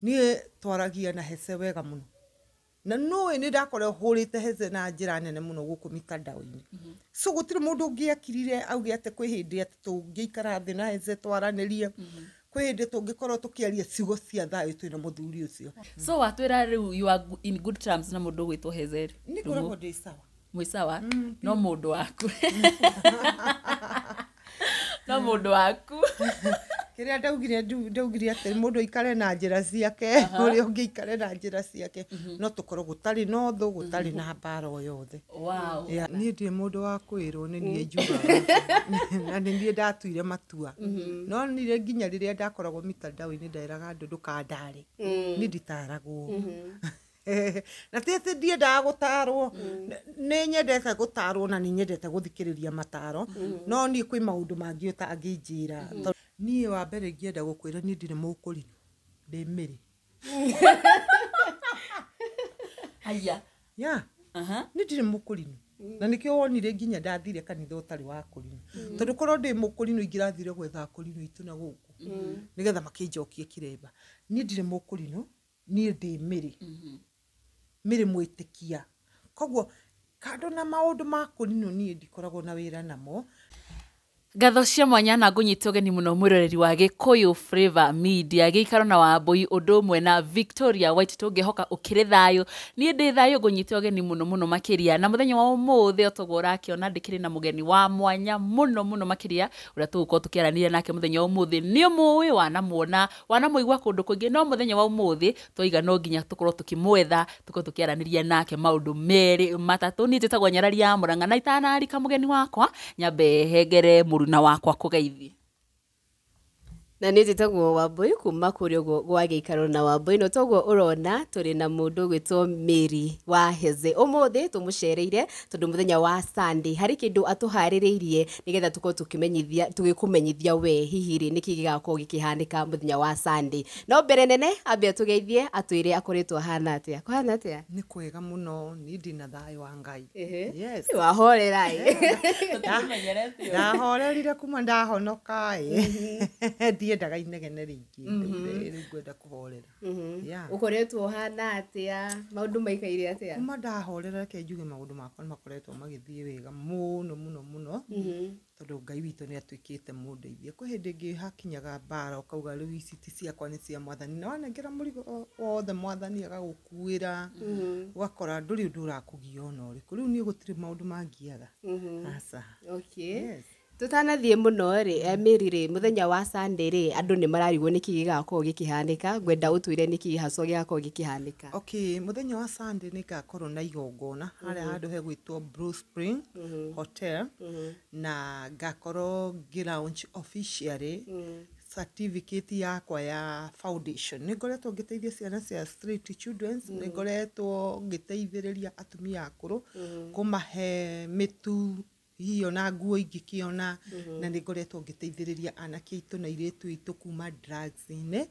Niĩ twaragia na Hece wega mũno. Na nũĩ nĩ ndakorwo hũrĩte Hece na njĩra nene mũno gũkũ mitandao-inĩ. So gũtirĩ mũndũ ũngĩakirire auge atĩ kwĩ hĩndĩ atĩ tũngĩikara thĩ na Hece twaranĩrie. Kwĩ hĩndĩ tũngĩkorwo tũkĩaria ciugo cia thayũ twĩna mũthuri ũcio. So watwĩra rĩu you are in good terms na mũndũ ũgwĩtwo Hazel. Nĩ ngoragwo ndĩ sawa. Mwĩ sawa no mũndũ waku. No mũndũ waku. Kĩrĩa ndaugire ndaugire atĩ mũndũ aikare na njĩra ciake, ũrĩa ũngĩ aikare na njĩra ciake, no tũkorwo gũtarĩ na ũthũ, gũtarĩ na mbara o yothe. Wow. Yeah. Niĩ ndirĩ mũndũ wa kwĩrwo, nĩ niĩ njugaga na nĩ niĩ ndatuire matua. No nire nginya rĩrĩa ndakoragwo mitandao-inĩ nderaga andũ ndũkandare. Niĩ nditaragwo. Na ti atĩ ndiendaga gũtarwo, nĩ nyendete gũtarwo na nĩ nyendete gũthikĩrĩria mataro, no niĩ kwĩ maũndũ mangĩ ũtangĩnjĩra. Niĩ wa mbere ingĩenda gũkwĩra niĩ ndirĩ mũkũrinũ, ndĩ Mĩrĩ. Aya. Yeah. Niĩ ndirĩ mũkũrinũ. Na nĩkĩo wonire nginya ndathire kanitha ũtarĩ wa kũrinũ. Tondũ korwo ndĩ mũkũrinũ ingĩrathire gwetha akũrinũ aitũ na gũkũ. Nĩgetha makĩnjokie kĩremba. Niĩ ndirĩ mũkũrinũ, niĩ ndĩ Mĩrĩ. Mĩrĩ mwĩtĩkia. Koguo kando na maũndũ ma kũrinũ niĩ ndikoragwo na wĩra namo. Ngatho cia mwanya na ngũnyita ũgeni mũno mwĩroreri wa Gĩkũyũ Flavour Media, gĩikaro na Wambũi ũndũ ũmwe na Victoria White, tũngĩhoka ũkĩrĩ thayũ. Niĩ ndĩ thayũ, ngũnyita ũgeni mũno mũno makĩria. Na mũthenya wa ũmũthĩ o toguo ũrakĩona ndĩkĩrĩ na mũgeni wa mwanya mũno mũno makĩria ũrĩa tũgũkorwo tũkĩaranĩria nake mũthenya wa ũmũthĩ. Nĩ ũmũĩ, wanamuona, wanamũigua kũndũ kũingĩ, no mũthenya wa ũmũthĩ twaiga no nginya tũkorwo tũkĩmwetha, tũkorwo tũkĩaranĩria nake maũndũ merĩ matatũ. Niĩ njĩtagwo Nyarari ya Mũrang'a na itanarika mũgeni wakwa nyambe hengere mũruna wakwa kũgeithie. Na nĩ njĩtagwo Wambũi kuma kũrĩa ũguo gwa gĩikaro na Wambũi, no toguo ũrona tũrĩ na mũndũ ũgwĩtwo Mary wa Heze. Ũmũthĩ tũmũcereire tondũ mũthenya wa Sunday harĩ kĩndũ atũharĩrĩirie nĩgetha tũkorwo tũkĩmenyithia, tũgĩkũmenyithia we hihi rĩ nĩkĩ gĩgakorwo gĩkĩhanĩka mũthenya wa Sunday. No mbere nene ambe atũgeithie atwĩre akoretwo ahana atĩa. Kũhana atĩa? Nĩ kwega mũno, niĩ ndĩna thayũ wa Ngai. Yes. Wahorera ĩ. Ndahorerire kuma ndahonoka ĩ. Ndiendaga inegene rĩingĩ, rĩu ngwenda kũhorera. Yeah. Ũkoretwo ũhana atĩa? Maũndũ maikaire atĩa? Kuma ndahorera reke njuge maũndũ makwa nĩ makoretwo magĩthiĩ wega mũno mũno mũno, tondũ Ngai witũ nĩ atuĩkĩte mũndeithia. Kwĩ hĩndĩ ĩngĩ hakinyaga mbara ũkauga rĩu ici ti ciakwa nĩ cia mwathani, na wanengera mũrigo wothe mwathani agagũkuĩra, ũgakora ndũrĩ ũndũ ũrakũgia ona ũrĩkũ. Rĩu niĩ gũtirĩ maũndũ mangiaga. Aca. Okay. Yes. Tũtanathiĩ mũno rĩ, Mary rĩ, mũthenya wa Sunday rĩ, andũ nĩ mararigwo nĩkĩ gĩgakorwo gĩkĩhanĩka. Ngwenda ũtwĩre nĩkĩ hacwa gĩgakorwo gĩkĩhanĩka. Okay, mũthenya wa Sunday nĩ ngakorwo na igongona harĩa handũ hegwĩtwo Blue Spring Hotel, na ngakorwo ngĩ launch officially certificate yakwa ya foundation. Nĩ ngoretwo ngĩteithia ciana cia street children, nĩ ngoretwo ngĩteithĩrĩria atumia akũrũ kũmahe mĩtu hihi ona nguo ingĩkĩona, na nĩ ngoretwo ngĩteithĩrĩria anake aitũ na airĩtu aitũ kuma drugs-inĩ,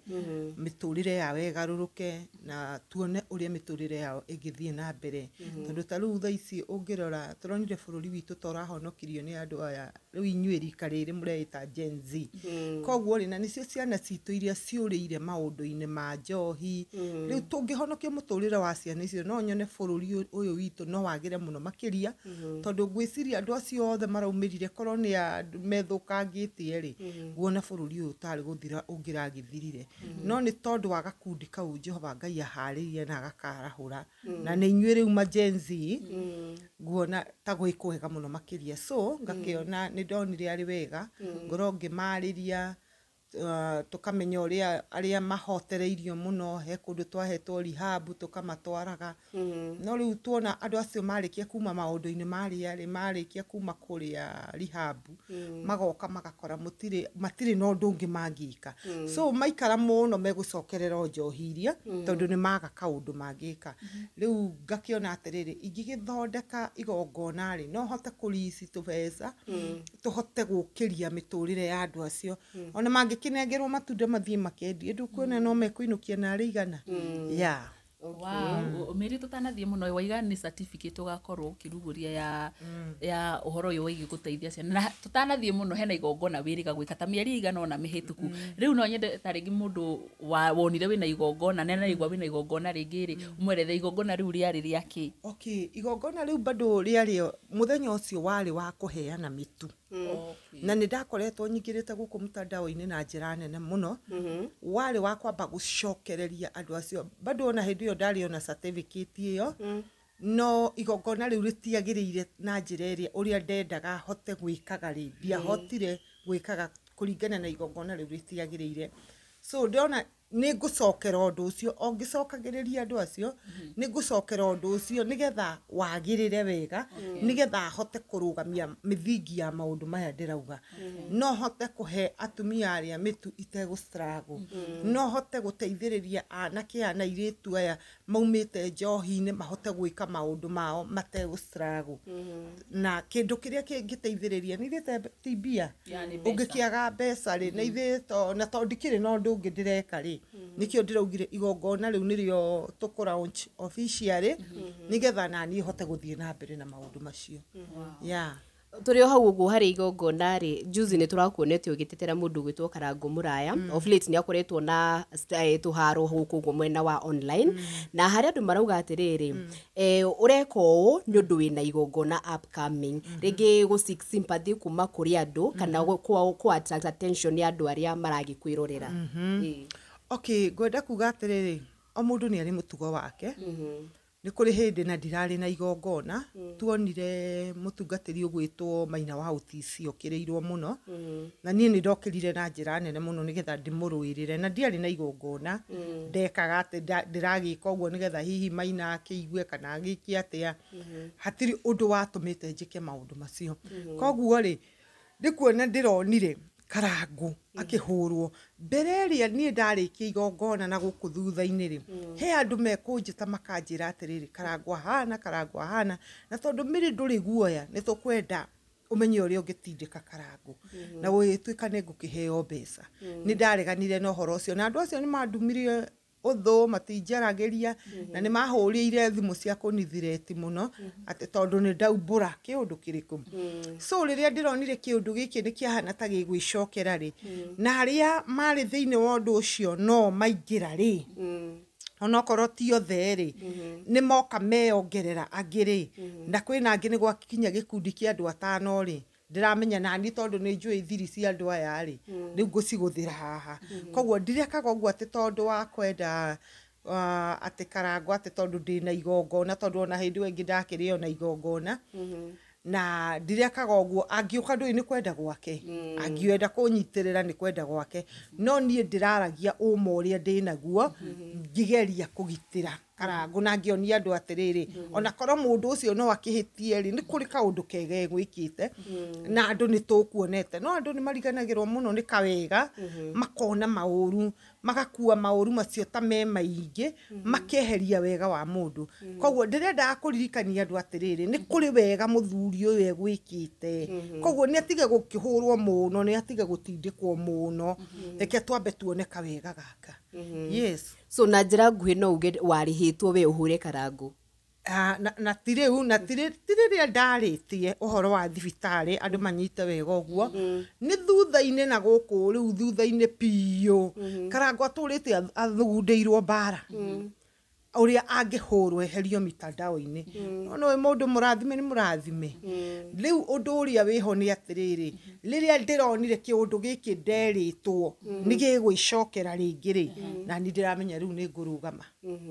mĩtũrĩre yao ĩgarũrũke na tuone ũrĩa mĩtũrĩre yao ĩngĩthiĩ na mbere. Tondũ ta rĩu thaa ici ũngĩrora tũronire bũrũri witũ ta ũrahonokirio nĩ andũ aya rĩu inyuĩ rika rĩrĩ mũreĩta Gen Z. Koguo rĩ, na nĩcio ciana citũ iria ciũrĩire maũndũ-inĩ ma njohi. Rĩu tũngĩhonokia mũtũrĩre wa ciana icio no nyone bũrũri ũyũ witũ no wagĩre mũno makĩria, tondũ ngwĩciria andũ acio othe maraumĩrire korwo nĩ andũ methũkangĩtie rĩ, nguona bũrũri ũyũ ũtarĩ gũthira ũngĩragĩthirire. No nĩ tondũ wa gakundi kau Jehova Ngai aharĩirie na agakarahũra, na nĩ inyuĩ rĩu ma Gen Z, nguona ta gwĩ kwega mũno makĩria. So ngakĩona nĩ ndonire arĩ wega ngorwo ngĩmarĩria, tũkamenya ũrĩa arĩa mahotereirio mũno, he kũndũ twahetwo rehab tũkamatwaraga. No rĩu tuona andũ acio marĩkia kuma maũndũ-inĩ marĩa rĩ, marĩkia kuma kũrĩa rehab, magoka magakora matirĩ na ũndũ ũngĩ mangĩka. So maikara mũno megũcokerera o njohi iria, tondũ nĩ maga kaũndũ mangĩka. Rĩu ngakĩona atĩrĩrĩ, ingĩgĩthondeka igongona rĩ, no hote kũrici tũbeca, tũhote gũkĩria mĩtũrĩre ya andũ acio. Ona mangĩkĩnengerwo matunda mathiĩ makendie, ndũkuona no mekũinũkia narĩ igana. Yeah. Wow, Mary tũtanathiĩ mũno waiga nĩ certificate ũgakorwo ũkĩrugũria ya ũhoro ũyũ wĩgiĩ gũteithia ciana na tũtanathiĩ mũno hena igongona wĩrĩga gwĩka ta mĩeri ĩigana ũna mĩhĩtũku. Rĩu no nyende ta rĩngĩ mũndũ wonire wĩna igongona na nĩaraigua wĩna igongona rĩngĩ rĩ, ũmwerethe igongona rĩu rĩarĩ rĩa kĩ. Okay, igongona rĩu bado rĩarĩ mũthenya ũcio warĩ wa kũheana mĩtu. Na nĩ ndakoretwo nyingĩrĩte gũkũ mtandao-inĩ na njĩra nene mũno. Warĩ wa kwamba gũcokereria andũ acio, bado ona hĩndĩ ĩyo ndarĩ ona certificate ĩyo, no igongona rĩu rĩtiagĩrĩire na njĩra ĩrĩa ũrĩa ndendaga hote gwĩkaga rĩ, ndiahotire gwĩkaga kũringana na igongona rĩu rĩtiagĩrĩire. So ndĩrona nĩ ngũcokera ũndũ ũcio, o ngĩcokagĩrĩria andũ acio nĩ ngũcokera ũndũ ũcio nĩgetha wagĩrĩre wega, nĩgetha hote kũrũgamia mĩthingi ya maũndũ maya ndĩrauga. No hote kũhe atumia arĩa mĩtu itegũ struggle, no hote gũteithĩrĩria anake aya na airĩtu aya maumĩte njohi-inĩ mahote gwĩka maũndũ mao mategũ struggle. Na kĩndũ kĩrĩa kĩngĩteithĩrĩria nĩ ithuĩ ti mbia, ũngĩkĩaga mbeca rĩ, na ithuĩ na tondũ ndikĩrĩ na ũndũ ũngĩ ndĩreka rĩ, nĩkĩo ndĩraugire igongona rĩu nĩrĩo tũkũ launch officially, nĩgetha naniĩ hote gũthiĩ na mbere na maũndũ macio. Yeah. Tũrĩ o hau ũguo harĩ igongona rĩ, juzi nĩ tũrakuonete ũgĩtetera mũndũ ũgwĩtwo Karangũ Mũraya. Of late nĩ akoretwo na tũharo gũkũ ũguo mwena wa online, na harĩa andũ marauga atĩrĩrĩ, ũreka ũũ nĩ ũndũ wĩna igongona upcoming, rĩngĩ gũ seek sympathy kuma kũrĩ andũ kana kũ attract attention ya andũ arĩa maragĩkwĩrorera. Okay, ngwenda kuga atĩrĩrĩ, o mũndũ nĩ arĩ mũtugo wake. Nĩ kũrĩ hĩndĩ na ndirarĩ na igongona, tuonire mũtungatĩri ũgwĩtwo Maina wa Ũtisi okĩrĩirwo mũno, na niĩ nĩ ndokĩrire na njĩra nene mũno nĩgetha ndĩmũrũĩrĩre, na ndiarĩ na igongona, ndekaga atĩ ndĩragĩka ũguo nĩgetha hihi Maina akĩigue kana agĩke atĩa, hatirĩ ũndũ watũmĩte njĩke maũndũ macio. Koguo rĩ, ndĩkuona ndĩronire Karangũ akĩhũrwo mbere ĩrĩa niĩ ndarĩkia igongona na gũkũ thutha-inĩ rĩ, he andũ mekũnjĩta makanjĩra atĩrĩrĩ, Karangũ ahana, Karangũ ahana, na tondũ mĩrĩ ndũrĩ guoya nĩ tũkwenda ũmenye ũrĩa ũngĩtindĩka Karangũ, na gũgĩtuĩka nĩ ngũkĩheo mbeca. Nĩ ndareganire na ũhoro ũcio, na andũ acio nĩ mandumirie ũthũ, matinjaragĩria, na nĩ mahũrĩire thimũ cia kũnithireti mũno atĩ tondũ nĩ ndaumbũra kĩũndũ kĩrĩkũ. So rĩrĩa ndĩronire kĩũndũ gĩkĩ nĩ kĩahana ta gĩgwĩcokera rĩ, na arĩa marĩ thĩinĩ wa ũndũ ũcio no maingĩra rĩ, onokorwo ti othe rĩ, nĩ moka meyongerera angĩ rĩ, na kwĩna angĩ nĩ gwakinya gĩkundi kĩa andũ atano rĩ, ndĩramenya nani tondũ nĩ njũĩ thiri cia andũ aya rĩ, rĩu ngũcigũthĩra haha. Koguo ndirekaga ũguo atĩ tondũ wa kwenda atĩ Karangũ atĩ tondũ ndĩna igongona, tondũ ona hĩndĩ ĩyo ĩngĩ ndakĩrĩ ona igongona, na ndirekaga ũguo. Angĩũka ndũĩ nĩ kwenda gwake, angĩenda kũnyitĩrĩra nĩ kwenda gwake, no niĩ ndĩraragia ũma ũrĩa ndĩnaguo ngĩgeria kũgitĩra Karangũ na ngĩonia andũ atĩrĩrĩ, ona korwo mũndũ ũcio no akĩhĩtie rĩ, nĩ kũrĩ kaũndũ kega egwĩkĩte, na andũ nĩ tũkuonete. No andũ nĩ mariganagĩrwo mũno nĩ kawega, makona maũru, magakua maũru macio ta me maingĩ, makeheria wega wa mũndũ. Koguo ndĩrendaga kũririkania andũ atĩrĩrĩ, nĩ kũrĩ wega mũthuri ũyũ egwĩkĩte, koguo nĩ atige gũkĩhũrwo mũno, nĩ atige gũtindĩkwo mũno, reke twambe tuone kawega gaka. Yes. So na njĩra nguhĩ no uge warĩhĩtwo we ũhũre Karangũ? Na ti rĩu, na ti rĩrĩa ndarĩtie ũhoro wa thibitarĩ andũ manyite wega ũguo, nĩ thutha-inĩ na gũkũ rĩu thutha-inĩ biũ, Karangũ atũrĩte athugundĩirwo mbara ũrĩa angĩhũrwo eherio mitandao-inĩ. No nĩ mũndũ mũrathime nĩ mũrathime. Rĩu ũndũ ũrĩa wĩho nĩ atĩrĩrĩ, rĩrĩa ndĩronire kĩũndũ gĩkĩ nderĩtwo nĩ gĩgwĩcokera rĩngĩ rĩ, na niĩ ndĩramenya rĩu nĩ ngũrũgama,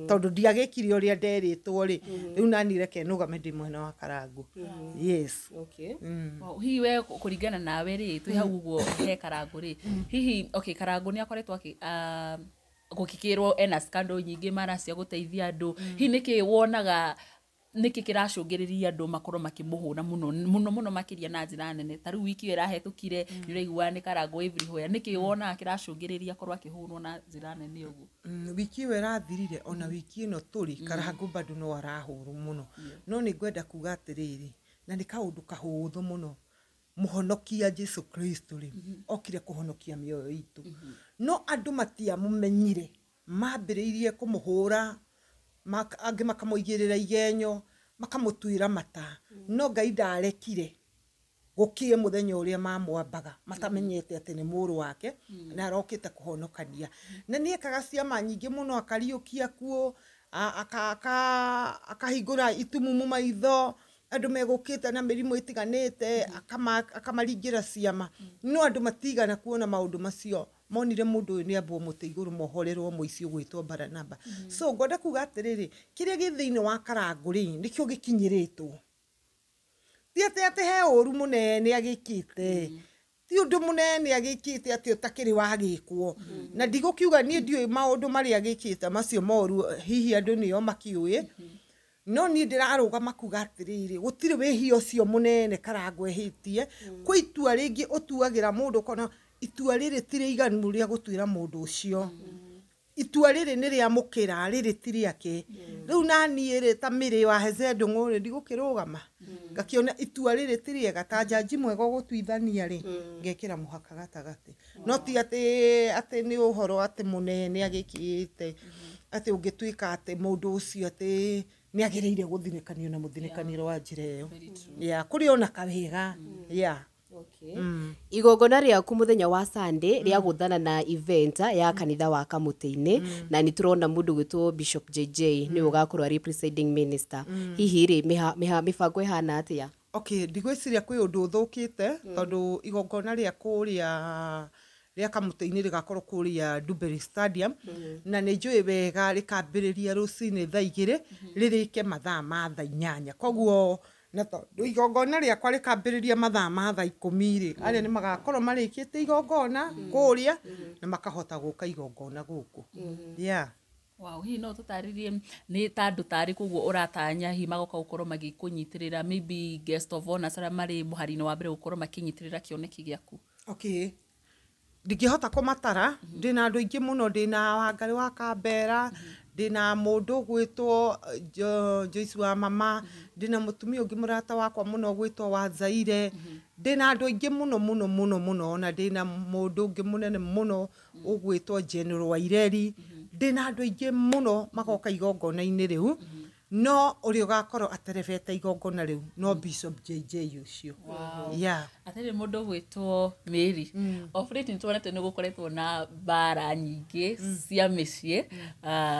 tondũ ndiagĩkire ũrĩa nderĩtwo rĩ, rĩu nani reke nũgame ndĩ mwena wa Karangũ. Yes. Okay. Hihi we kũringana nawe rĩ, twĩ hau ũguo he Karangũ rĩ, hihi okay, Karangũ nĩ akoretwo gũgĩkĩrwo ena scandal nyingĩ mara cia gũteithia andũ, hihi nĩkĩ wonaga nĩkĩ kĩracũngĩrĩria andũ makorwo makĩmũhũra mũno mũno mũno makĩria na njĩra nene? Ta rĩu wiki ĩyo ĩrahĩtũkire nĩ ũraigua nĩ Karangũ everywhere, nĩkĩ wonaga kĩracũngĩrĩria akorwo akĩhũrwo na njĩra nene ũguo? Wiki ĩyo ĩrathirire ona wiki ĩno tũrĩ, Karangũ bado no arahũrwo mũno. No nĩ ngwenda kuga atĩrĩrĩ, na nĩ kaũndũ kahũthũ mũno, mũhonokia Jesu Kristo rĩ, okire kũhonokia mĩoyo itũ, no andũ matiamũmenyire, mambĩrĩirie kũmũhũra Angĩ makamũigĩrĩra igenyo, makamũtuĩra mata. No Ngai ndarekire gũkie mũthenya ũrĩa mamwambaga matamenyete atĩ nĩ mũrũ wake na arokĩte kũhonokania. Na nĩ ekaga ciama nyingĩ mũno, akariũkia kuo, akahingũra itumumu maitho, andũ megũkĩte na mĩrimũ ĩtiganĩte, akamaringĩra ciama. No andũ matigana kuona maũndũ macio, monire mũndũ ũyũ nĩ ambwo mũtĩ igũrũ mohorerwo mũici ũgwĩtwo Baranaba. So ngwenda kuga atĩrĩrĩ, kĩrĩa gĩ thĩinĩ wa Karangũ rĩ, nĩkĩo gĩkinyĩrĩtwo. Ti atĩ he ũru mũnene agĩkĩte, ti ũndũ mũnene agĩkĩte atĩ ũtakĩrĩ wagĩkwo. Na ndigũkiuga niĩ ndiũĩ maũndũ marĩa agĩkĩte macio moru, hihi andũ nĩo makĩũĩ. No niĩ ndĩrarũgama kuga atĩrĩrĩ, gũtirĩ wĩhia ũcio mũnene Karangũ ehĩtie. Kwĩ itua rĩngĩ ũtuagĩra mũndũ ũkona itua rĩrĩ ti rĩiganu rĩa gũtuĩra mũndũ ũcio. Itua rĩrĩ nĩ rĩa mũkĩra, rĩrĩ ti rĩake. Rĩu naniĩ rĩ, ta Mĩrĩ wa Heze Ndũng'ũ rĩ, ndigũkĩrũgama ngakĩona itua rĩrĩ ti rĩega, ta njanji mwega ũgũtuithania rĩ, ngekĩra mũhaka gatagatĩ. No ti atĩ nĩ ũhoro atĩ mũnene agĩkĩte, atĩ ũngĩtuĩka atĩ mũndũ ũcio atĩ nĩ agĩrĩire gũthinĩkanio na mũthinĩkanĩro wa njĩra ĩyo. Yeah, kũrĩ ona kawega. Yeah. Okay. Igongona rĩaku mũthenya wa Sunday rĩa gũthana na event ya kanitha wa Kamũtĩ-inĩ, na nĩ tũrona mũndũ gwĩtwo Bishop JJ nĩwe ũgakorwo arĩ presiding minister. Hihi rĩ, mĩbango ĩhana atĩa? Okay, ndigwĩciria kwĩ ũndũ ũthũkĩte, tondũ igongona rĩa kũrĩa rĩa Kamũtĩ-inĩ rĩgakorwo kũrĩa Dewberry Stadium, na nĩ njũĩ wega rĩkambĩrĩria rũcinĩ thaa 2 rĩrĩke mathaa ma thaa 8. Koguo na tondũ igongona rĩakwa rĩkambĩrĩria mathaa ma thaa 10 rĩ, arĩa nĩ magakorwo marĩkĩtie igongona kũrĩa na makahota gũka igongona gũkũ. Yeah. Wow, hihi no tũtarĩrie nĩ ta andũ tarĩ koguo ũratanya hihi magoka gũkorwo magĩkũnyitĩrĩra, maybe guest of honors arĩa marĩ mũhari-inĩ wa mbere gũkorwo makĩnyitĩrĩra kĩoneki gĩaku? Okay. Ndingĩhota kũmatara, ndĩna andũ aingĩ mũno, ndĩna Wangarĩ wa Kambera, ndĩna mũndũ ũgwĩtwo Joyce wa mama, ndĩna mũtumia ũngĩ mũrata wakwa mũno ũgwĩtwo wa Zaire, ndĩna andũ aingĩ mũno mũno mũno mũno, na ndĩna mũndũ ũngĩ mũnene mũno ũgwĩtwo General Waireri, ndĩna andũ aingĩ mũno magoka igongona-inĩ rĩu. No ũrĩa ũgakorwo aterebete igongona rĩu no Bishop JJ ũcio. Wow. Yeah. Atĩrĩ mũndũ ũgwĩtwo Mary, of late nĩ tuonete nĩ gũkoretwo na mbara nyingĩ cia mĩciĩ.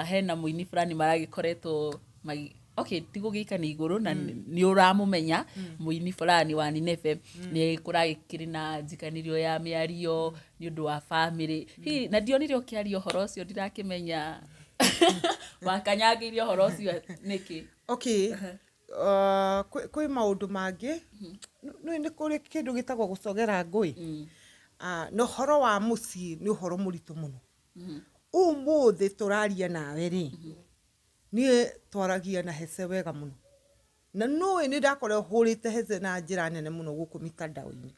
Hena mũini fulani maragĩkoretwo okay, ti gũgĩikania igũrũ na nĩ ũramũmenya mũini fulani wa Nineve, nĩ kũragĩkĩrĩ na njikanĩrio ya mĩario nĩ ũndũ wa family. Hihi na ndionire ũkĩaria ũhoro ũcio, ndirakĩmenya wakanyangĩirie ũhoro ũcio nĩkĩ? Okay. Kwĩ maũndũ mangĩ, nĩ kũrĩ kĩndũ gĩtagwo gũcogera ngũĩ. Na ũhoro wa mũciĩ nĩ ũhoro mũritũ mũno. Ũmũthĩ tũraria nawe rĩ, niĩ twaragia na Hece wega mũno. Na nũĩ nĩ ndakorwo hũrĩte Hece na njĩra nene mũno gũkũ mitandao-inĩ.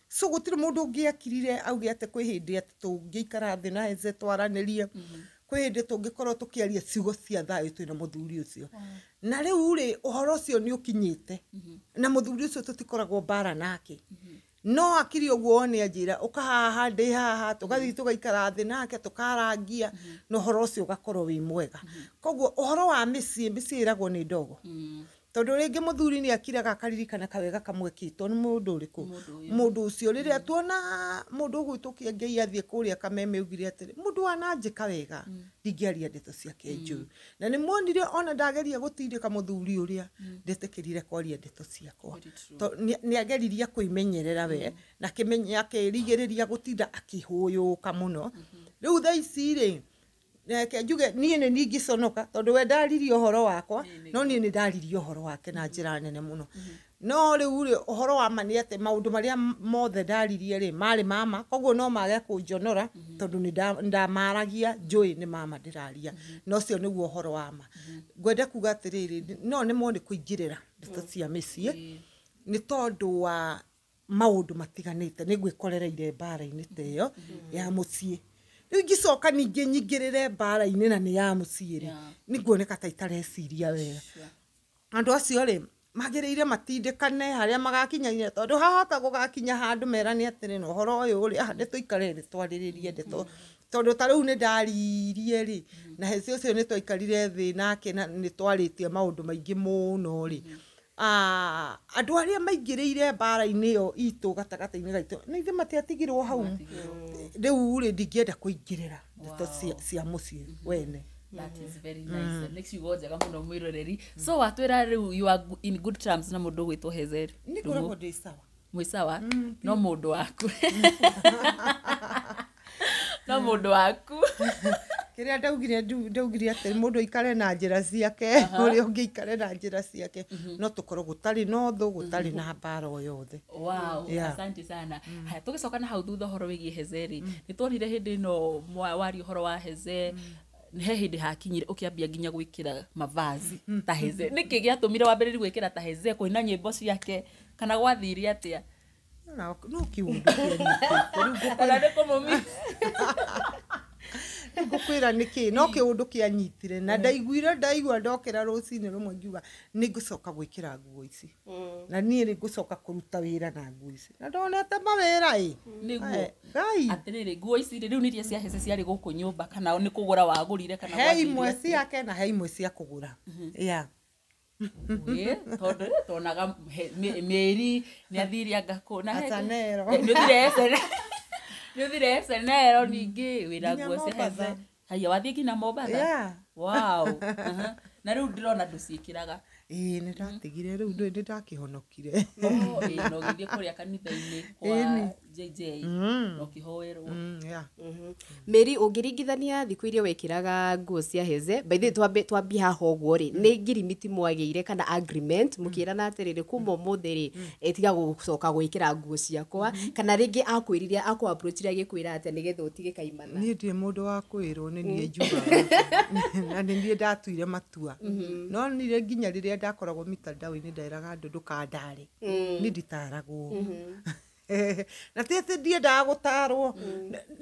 So gũtirĩ mũndũ ũngĩakirire auge atĩ kwĩ hĩndĩ atĩ tũngĩikara thĩ na Hece twaranĩrie, kwĩ hĩndĩ tũngĩkorwo tũkĩaria ciugo cia thayũ twĩna mũthuri ũcio. Na rĩu rĩ, ũhoro ũcio nĩ ũkinyĩte. Na mũthuri ũcio tũtikoragwo mbara nake. No akiri ũguo one anjĩra, ũka haha, ndĩ haha, tũgathiĩ tũgaikara thĩ nake, tũkarangia, na ũhoro ũcio ũgakorwo wĩ mwega. Koguo ũhoro wa mĩciĩ, mĩciĩ ĩragwo nĩ ndogo. Tondũ rĩngĩ mũthuri nĩ akiraga akaririkana kawega kamwekĩtwo nĩ mũndũ ũrĩkũ, mũndũ ũcio. Rĩrĩa tuona mũndũ ũgwĩtwo Kĩengei athiĩ kũrĩa Kameme augire atĩrĩ, mũndũ wananjĩka wega, ndingĩaria ndeto ciake njũru. Na nĩ muonire ona ndageria gũtindĩka mũthuri ũrĩa, ndetĩkĩrire kwaria ndeto ciakwa. Nĩ ageririe kwĩmenyerera we, na akĩrigĩrĩria gũtinda akĩhũyũka mũno. Rĩu thaa ici rĩ, reke njuge niĩ nĩ ningĩconoka tondũ we ndaririe ũhoro wakwa, no niĩ nĩ ndaririe ũhoro wake na njĩra nene mũno. No rĩu rĩ, ũhoro wa ma nĩ atĩ maũndũ marĩa mothe ndaririe rĩ, marĩ mama, koguo no mage kũnjonora tondũ nĩ ndamaragia, njũĩ nĩ mama ndĩraria. Na ũcio nĩguo ũhoro wa ma. Ngwenda kuga atĩrĩrĩ, no nĩmwo nĩ kũingĩrĩra ndeto cia mĩciĩ, nĩ tondũ wa maũndũ matiganĩte, nĩ ngwĩkorereire mbara-inĩ ta ĩyo ya mũciĩ. Rĩu ingĩcoka ningĩ nyingĩrĩre mbara-inĩ na nĩ ya mũciĩ rĩ, nĩ nguoneka ta itareciria wega. Andũ acio rĩ, magĩrĩire matindĩkane harĩa magakinyania, tondũ hahota gũgakinya handũ merane atĩrĩ, na ũhoro ũyũ rĩ, nĩ tũikare thĩ twarĩrĩrie ndeto, Tondũ ta rĩu nĩ ndaririe rĩ, na Hezi ũcio nĩ twaikarire thĩ nake na nĩ twarĩtie maũndũ maingĩ mũno rĩ. Andũ arĩa maingĩrĩire mbara-inĩ ĩyo itũ gatagatĩ-inĩ gaitũ nĩ ithe matiatigirwo hau. Rĩu rĩ, ndingĩenda kũingĩrĩra ndeto cia mũciĩ wene. That is very nice. Nĩ ciugo njega mũno mwĩroreri. So watwĩra rĩu you are in good terms na mũndũ ũgwĩtwo Hezeri. Nĩ ngoragwo ndĩ sawa. Mwĩ sawa? No mũndũ waku. No mũndũ waku. Kĩrĩa ndaugire atĩ mũndũ aikare na njĩra ciake, ũrĩa ũngĩ aikare na njĩra ciake, no tũkorwo gũtarĩ na ũthũ, gũtarĩ na mbara o yothe. Wow, Yeah. asante sana. Haya, tũgĩcoka na hau thutha ũhoro wĩgiĩ Hezeri. Nĩ tuonire hĩndĩ ĩno waria ũhoro wa Heze, he hĩndĩ hakinyire ũkĩambia nginya gwĩkĩra mavazi ta Heze. Nĩkĩ gĩatũmire wambĩrĩrie gwĩkĩra ta Heze, kũina nyĩmbo ciake, kana gwathire atĩa? No kĩũndũ kĩanyitĩte. Rĩu Kana nĩ kũmũmi? Ngũkwĩra nĩkĩ, no kĩũndũ kĩanyitire na ndaiguire ndaigua ndokĩra rũcinĩ rũmwe ngiuga nĩ ngũcoka gwĩkĩra nguo ici, na niĩ nĩ ngũcoka kũruta wĩra na nguo ici, na ndonete mawĩra ĩ. Nĩguo. Ngai. Atĩrĩrĩ, nguo ici rĩ, rĩu nĩ iria cia Heze ciarĩ gũkũ nyũmba, kana nĩ kũgũra wagũrire, kana he gwathire imwe atĩa? ciake na he imwe cia kũgũra. Yeah. Tondũ rĩ, tuonaga Mĩri nĩ athire anga kũ na Atanero. Nĩ ũthire Esenero ningĩ wĩna Nginya nguo cia Mombatha. Heze. Haya, wathiĩ nginya Mombatha? Yeah. Wow. Na rĩu ndĩrona ndũciĩkĩraga. Ĩĩ, nĩ ndatigire rĩu, nĩ ndakĩhonokire. Ĩĩ, na ũgĩthiĩ kũrĩa kanitha-inĩ kwa JJ na ũkĩhoerwo. Yeah. Mary, ũngĩringithania thikũ iria wekĩraga nguo cia Heze, by the way, twambie haha ũguo rĩ, nĩ ngirimiti mwagĩire kana agreement mũkĩrana atĩrĩrĩ, kuma ũmũthĩ rĩ, tiga gũcoka gwĩkĩra nguo ciakwa, kana rĩngĩ akwĩrire, akũ approachire agĩkwĩra atĩa nĩgetha ũtige kaimana? Niĩ ndirĩ mũndũ wa kwĩrwo, nĩ niĩ njugaga na nĩ niĩ ndatuire matua. No nire nginya rĩrĩa ndakoragwo mitandao-inĩ nderaga andũ ndũkandare, niĩ nditaragwo. Na ti atĩ ndiendaga gũtarwo,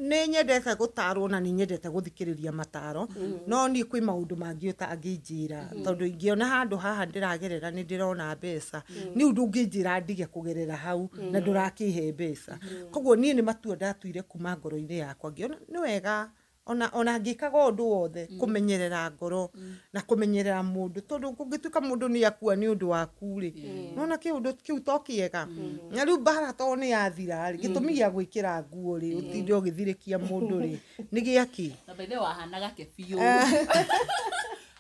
nĩ nyendete gũtarwo na nĩ nyendete gũthikĩrĩria mataro, no niĩ kwĩ maũndũ mangĩ ũtangĩnjĩra, tondũ ingĩona handũ haha ndĩragerera nĩ ndĩrona mbeca, nĩ ũndũ ũngĩnjĩra ndige kũgerera hau na ndũrakĩhe mbeca. Koguo niĩ nĩ matua ndatuire kuma ngoro-inĩ yakwa, ngĩona nĩ wega ona ngĩkaga ũndũ wothe kũmenyerera ngoro na kũmenyerera mũndũ, tondũ kũngĩtuĩka mũndũ nĩ akua nĩ ũndũ waku rĩ, nona kĩũndũ kĩu to kĩega. Na rĩu mbara to nĩ yathira rĩ, gĩtũmi gĩa gwĩkĩra nguo rĩ, ũtinde ũgĩthirĩkia mũndũ rĩ, nĩ gĩakĩ? Na by the way, wahanaga ke biũ.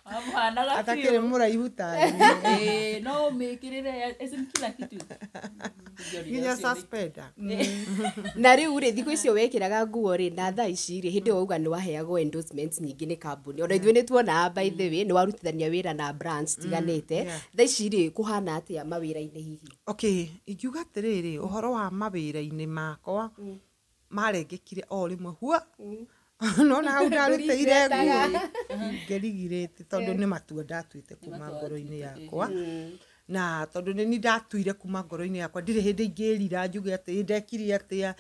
Wahanaga biũ. Atakĩrĩ mũraihu ta niĩ. No ũmĩkĩrĩre, as in kila kitu. Nginya suspender. Na rĩu rĩ, thikũ icio wekĩraga nguo rĩ, na thaa ici rĩ, hĩndĩ ĩyo wauga nĩ waheagwo endorsement nyingĩ nĩ kambuni, ona ithuĩ nĩ tuonaga by the way, nĩ warutithania wĩra na brands tiganĩte. Thaa ici rĩ, kũhana atĩa mawĩra-inĩ hihi? Okay, ingiuga atĩrĩrĩ, ũhoro wa mawĩra-inĩ makwa marengekire o rĩmwe hua. Nona hau ndarutĩire nguo ngerigirĩte, tondũ nĩ matua ndatuĩte kuma ngoro-inĩ yakwa. Na tondũ nĩ ndatuire kuma ngoro-inĩ yakwa, ndirĩ hĩndĩ ingĩrira njuge atĩ ndekire atĩa,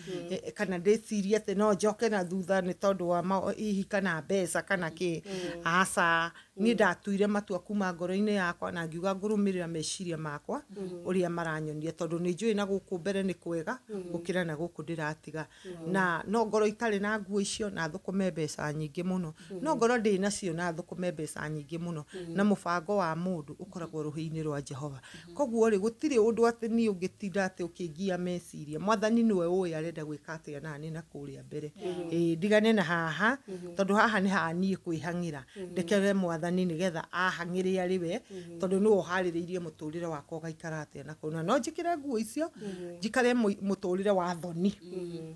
kana ndĩcirie atĩ no njoke na thutha nĩ tondũ wa hihi kana mbeca kana kĩ. Aca, niĩ ndatuire matua kuma ngoro-inĩ yakwa na ngiuga ngũrũmĩrĩra meciria makwa ũrĩa maranyonia, tondũ nĩ njũĩ na gũkũ mbere nĩ kwega gũkĩra na gũkũ ndĩratiga. Na no ngorwo itarĩ na nguo icio na thũkũme mbeca nyingĩ mũno, no ngorwo ndĩ nacio na thũkũme mbeca nyingĩ mũno, na mũbango wa mũndũ ũkoragwo rũhĩ-inĩ rwa Jehova. Koguo rĩ, gũtirĩ ũndũ atĩ niĩ ũngĩtinda atĩ ũkĩngia meciria. Mwathani nĩwe ũĩ arenda gwĩka atĩa nani na kũrĩa mbere. Ndigane na haha, tondũ haha nĩ haha niĩ kwĩhang'ĩra. Ndekere mwathani nĩgetha ahang'ĩre arĩ we, tondũ nĩwe ũharĩrĩirie mũtũrĩre wakwa ũgaikara atĩa na kũu. Na no njĩkĩre nguo icio, njikare mũtũrĩre wa thoni.